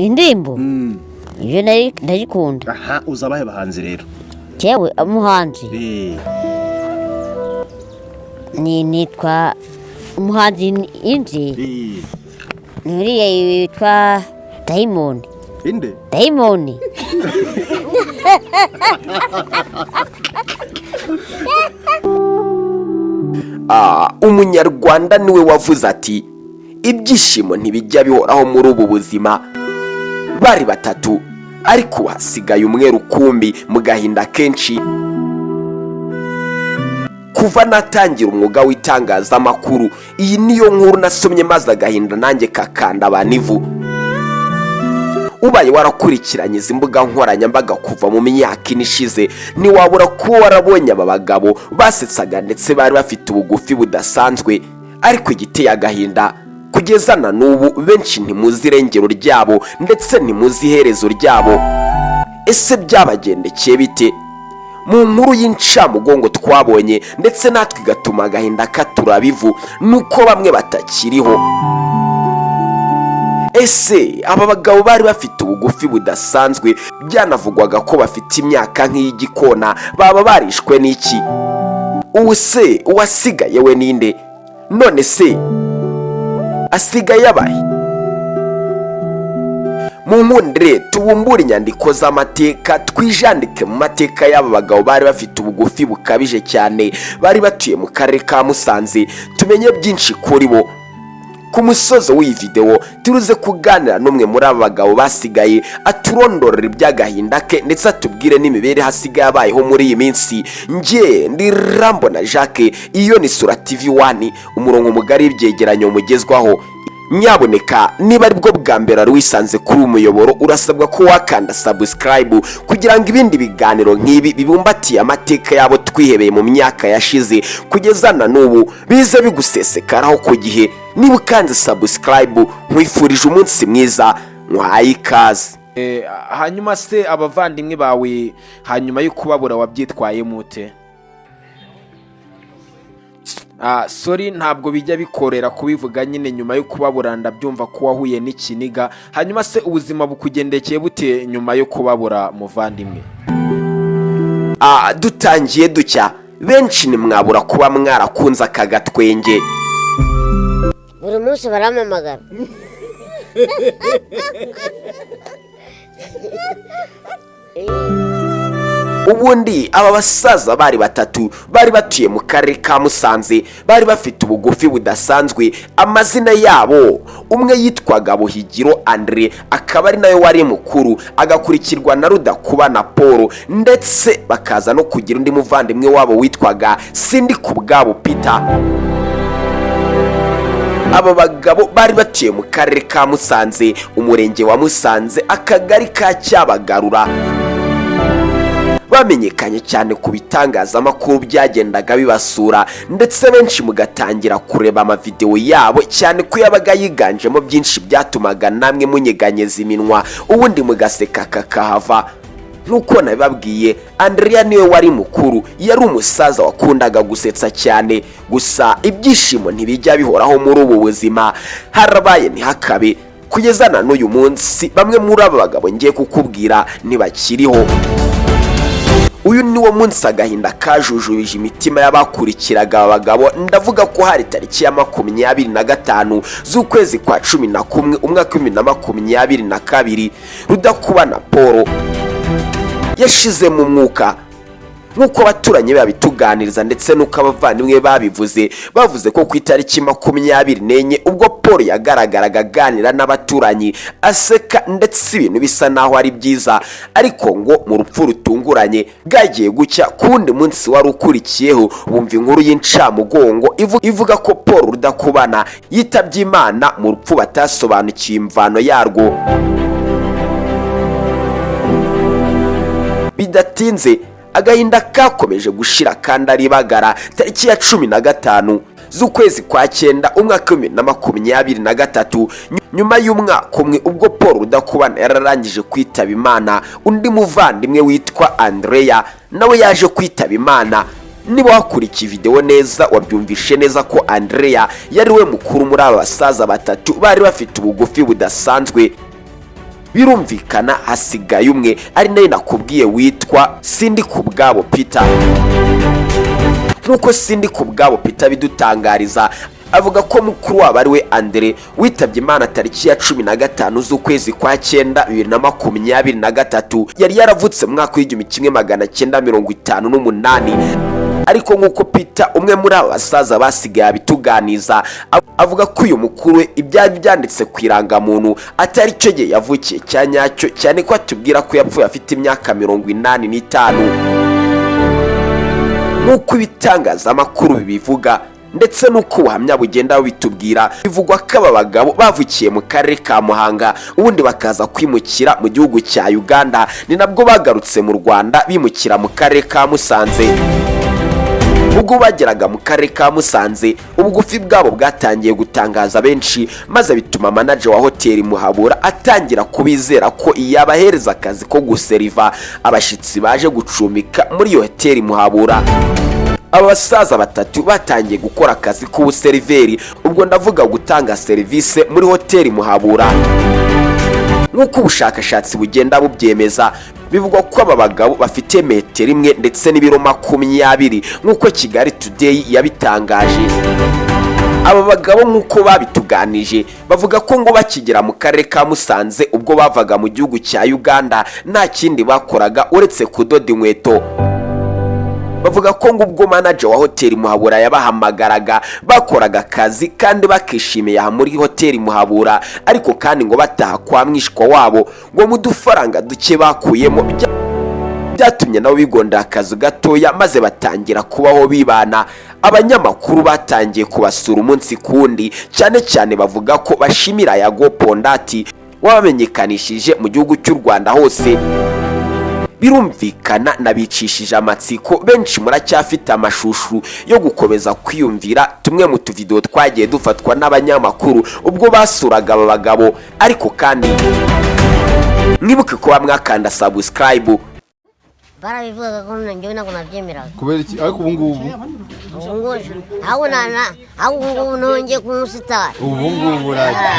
Indirimbo ibyo ndayikunda. Aha, uzi abahe bahanzi rero? Jewe umuhanzi ni nitwa umuhanzi inzi ni uriya witwa Dayimoni. Inde? Dayimoni. Umunyarwanda niwe wavuze ati ibyishimo ntibijya bihoraho muri ubu buzima. Bari batatu, ariko hasigaye umwe rukumbi mu gahinda kenshi. Kuva natangira umwuga w'itangazamakuru, iyi niyo nkuru nasomye maze agahinda nanjye kakanda abantu ivu. Ubaye warakurikiranye izi mbuga nkoranyambaga kuva mu myaka 4 ishize, ntiwabura kuba warabonye aba bagabo basetsaga ndetse bari bafite ubugufi budasanzwe. Ariko igiteye agahinda, kugeza na n'ubu benshi ntimuzi irengero ryabo ndetse ntimuzi iherezo ryabo. Ese byabagendekeye bite? Mu nkuru y'incamugongo twabonye ndetse natwe igatuma agahinda katuraba ivu, nuko bamwe batakiriho. Ese aba bagabo bari bafite ubugufi budasanzwe, byanavugwaga ko bafite imyaka nk'iy'igikona, baba barishwe n'iki? Ubu se uwasigaye we ninde? None se asigaye abahe? Mu nkundire tubumbure inyandiko z'amateka, twijandike mu mateka y'aba bagabo bari bafite ubugufi bukabije cyane, bari batuye mu karere ka Musanze, tumenye byinshi kuri bo. Ku musozo w'iyi videwo turuze kuganira n'umwe muri aba bagabo basigaye, aturondorera iby'agahinda ke ndetse atubwire n'imibereho asigaye abayeho muri iyi minsi. Njye ndi Rambona Jacques, iyo ni Sura TV 1, umurongo mugari w'ibyegeranyo mugezwaho. Nyaboneka, niba aribwo bwa mbere wari wisanze kuri uyu muyoboro, urasabwa ko wakanda subscribe kugira ngo ibindi biganiro nk'ibi bibumbatiye amateka yabo twihebeye mu myaka yashize kugeza na n'ubu bize bigusesekaraho ku gihe. Niba ukanze subscribe, nkwifurije umunsi mwiza, nkwaye ikaze. Hanyuma se abavandimwe bawe hanyuma yo kubabura wabyitwayemo ute? Sorry, ntabwo bijya bikorera kubivuga nyine. Nyuma yo kubabura ndabyumva ko wahuye n'ikiniga. Hanyuma se ubuzima bukugendekeye bute nyuma yo kubabura, muvandimwe? Dutangiye ducya, benshi ntimwabura kuba mwarakunze aka gatwenge. Buri munsi barampamagara. Ubundi aba basaza bari batatu bari batuye mu karere ka Musanze, bari bafite ubugufi budasanzwe. Amazina yabo, umwe yitwaga Buhigiro Andre, akaba ari nawe wari mukuru, agakurikirwa na Rudakubana Paul, ndetse bakaza no kugira undi muvandimwe wabo witwaga Sindikubwabo Peter. Aba bagabo bari batuye mu karere ka Musanze, umurenge wa Musanze, akagari ka Cyabagarura. Bamenyekanye cyane ku bitangazamakuru byagendaga bibasura, ndetse benshi mugatangira kureba amavidewo yabo, cyane ko yabaga yiganjemo byinshi byatumaga namwe munyeganyeza iminwa, ubundi mugaseka kakahava. Nk'uko nabibabwiye, Andrea niwe wari mukuru, yari umusaza wakundaga gusetsa cyane. Gusa ibyishimo ntibijya bihoraho muri ubu buzima, harabaye ntihakabe, kugeza na n'uyu munsi bamwe muri aba bagabo ngiye kukubwira ntibakiriho. Uyu ni wo munsi agahinda kajujubije imitima y'abakurikiraga aba bagabo. Ndavuga ko hari tariki ya 25 z'ukwezi kwa 11 umwaka 2022. Rudakubana Paul yashize mu mwuka, nk'uko abaturanyi babituganiriza ndetse n'uko abavandimwe babivuze. Bavuze ko ku itariki 24, ubwo Paul yagaragaraga aganira n'abaturanyi, aseka ndetse ibintu bisa naho ari byiza, ariko ngo mu rupfu rutunguranye bwagiye gucya ku wundi munsi wari ukurikiyeho, bumva inkuru y'incamugongo ivuga ko Paul Rudakubana yitabye Imana mu rupfu batasobanukiwe imvano yarwo. Bidatinze agahinda kakomeje gushira kandi aribagara. Tariki ya 15 z'ukwezi kwa cyenda umwaka 2023, nyuma y'umwaka umwe ubwo Paul Rudakubana yararangije kwitaba Imana, undi muvandimwe witwa Andrea nawe yaje kwitaba Imana. Niba wakurikiye video neza, wabyumvishe neza ko Andrea yari we mukuru muri aba basaza batatu bari bafite ubugufi budasanzwe. Birumvikana hasigaye umwe, ari nayo nakubwiye witwa Sindi ku bwabo Peter. Nk'uko Sindi ku bwabo Peter bidutangariza, avuga ko mukuru wabo ari we Andre witabye Imana tariki ya 15 z'ukwezi kwa cyenda 2023. Yari yaravutse mu mwaka w'1958. Ariko nk'uko Peter, umwe muri aba basaza basigaye, abituganiza, avuga ko uyu mukuru we ibyari byanditse ku irangamuntu atari cyo gihe yavukiye cya nyacyo, cyane ko atubwira ko yapfuye afite imyaka 85 nk'uko ibitangazamakuru bibivuga ndetse n'uko ubuhamya bugenda bubitubwira. Bivugwa ko aba bagabo bavukiye mu karere ka Muhanga, ubundi bakaza kwimukira mu gihugu cya Uganda. Ni nabwo bagarutse mu Rwanda, bimukira mu karere ka Musanze. Ubwo bageraga mu karere ka Musanze, ubugufi bwabo bwatangiye gutangaza benshi, maze bituma manager wa hoteli Muhabura atangira kubizera ko yabahereza akazi ko guseriva abashyitsi baje gucumbika muri iyo hoteli Muhabura. Aba basaza batatu batangiye gukora akazi k'ubuseriveri, ubwo ndavuga gutanga serivisi muri hoteli Muhabura. Nk'uko ubushakashatsi bugenda bubyemeza, bivugwa ko aba bagabo bafite metero imwe ndetse n'ibiro 20, nk'uko Kigali Today yabitangaje. Aba bagabo, nk'uko babituganije, bavuga ko ngo bakigera mu karere ka Musanze ubwo bavaga mu gihugu cya Uganda, nta kindi bakoraga uretse kudoda inkweto. Bavuga ko ngo ubwo manager wa hoteli Muhabura yabahamagaraga, bakoraga akazi kandi bakishimiye aha muri hoteli Muhabura. Ariko kandi ngo bataha kwa mwishwa wabo, ngo mu dufaranga duke bakuyemo byatumye nabo bigondera akazu gatoya, maze batangira kubaho bibana. Abanyamakuru batangiye kubasura umunsi ku wundi, cyane cyane bavuga ko bashimira Yago Pondati wabamenyekanishije mu gihugu cy'u Rwanda hose. Birumvikana nabicishije amatsiko, benshi muracyafite amashushu yo gukomeza kwiyumvira tumwe mu tuvidewo twagiye dufatwa n'abanyamakuru ubwo basuraga aba bagabo. Ariko kandi mwibuke kuba mwakanda subscribe. Barabivugaga ko njyewe ntabwo nabyemeraga. Kubera iki? Ariko ubu ngubu? Ubu ngubu ahubwo ahubwo ubu ngubu nongeye kuba umusitari. Ubu ngubu urajya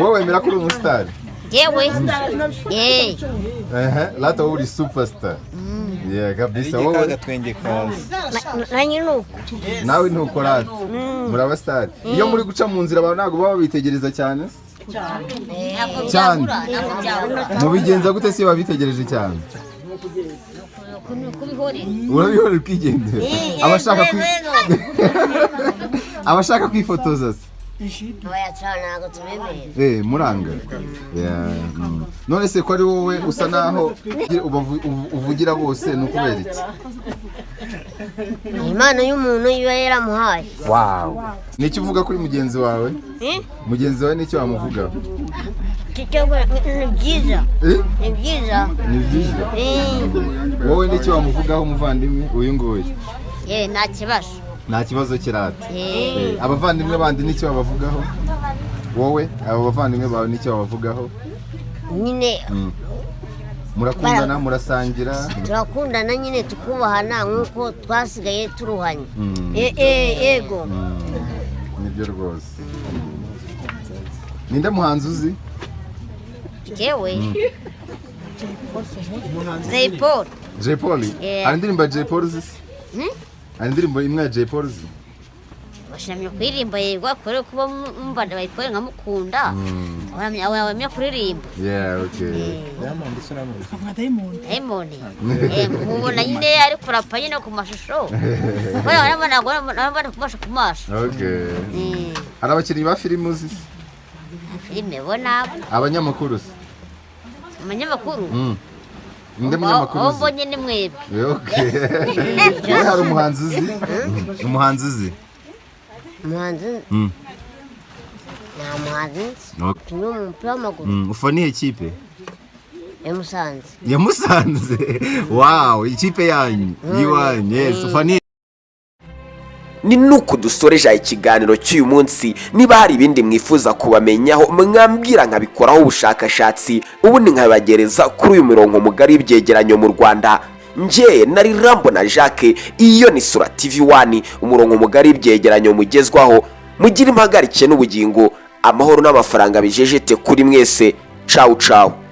wowe wemera ko uri umusitari? Njyewe yeee. Ehe, rata wowe uri superstar, yeah, kabisa wowe. Agatwenge kaza. Nanjye ni uko. Nawe ntuko rata, muri abasitari. Iyo muri guca mu nzira, abantu ntabwo baba babitegereza cyane cyane? Mubigenza gute se iyo babitegereje cyane? Kubihorera. Urabihorera ukigendera. Abashaka kwifotoza se? Oya cyane, ntabwo tubemerera. Eh, muranga. Yeah. None se ko ari wowe usa naho uvugira bose, ni ukubera iki? Impano y'umuntu iba yaramuhaye. Wow, nicyo uvuga kuri mugenzi wawe? Eh? Mugenzi wawe nicyo wamuvugaho? Ni byiza. Eh? Ni byiza. Ni byiza. Eh. Wowe nicyo wamuvugaho, umuvandimwe uyu nguyu? Ye, nta kibazo. Nta kibazo kirata. Eh. Eh, abavandimwe bandi nicyo babavugaho? Wowe abo bavandimwe bawe nicyo babavugaho? Nyine. Murakundana, murasangira? Turakundana nyine, tukubahana nk'uko twasigaye turuhanye. Eh, eh, yego. Nibyo rwose. Ninde muhanzi uzi? Jewe Jay Paul. Jay Paul? Yeah. Hari indirimbo ya Jay Paul uzi se? Hmm? Hari indirimbo imwe ya Jay Paul uzi? Bashamye kuririmba, yego, kure kuba mumva Jay Paul nkamukunda, wamenya kuririmba. Yeah, okay. Diamond se uramuzi? Diamond, eh, mubona nyine ari kurapa nyine ku mashusho, urabona, urabona ku maso ku maso. Okay. Eh. Hari abakinnyi ba filime uzi se? Filime bo nabo. Abanyamakuru se? Umunyamakuru? Ninde munyamakuru aho uzi? mbonye ni mwebwe. Eh, okay. Wowe hari umuhanzi uzi? Umuhanzi uzi? Umuhanzi? Nta muhanzi nzi. Okay. Kimwe mu mupira w'amaguru. Ufana iyihe kipe? Ya Musanze. Ya Musanze, wow, ikipe yanyu y'iwanyu, yes. Ufana iyihe? Ni nuko dusoreje ikiganiro cy'uyu munsi. Niba hari ibindi mwifuza kubamenyaho, mwambwira nkabikoraho ubushakashatsi, ubundi nkabagereza kuri uyu murongo mugari w'ibyegeranyo mu Rwanda. Njye nari Rambo na Jacques, iyo ni Sura TV One, umurongo mugari w'ibyegeranyo mugezwaho. Mugire impagarike n'ubugingo, amahoro n'amafaranga bijejete kuri mwese. Cawu cawu.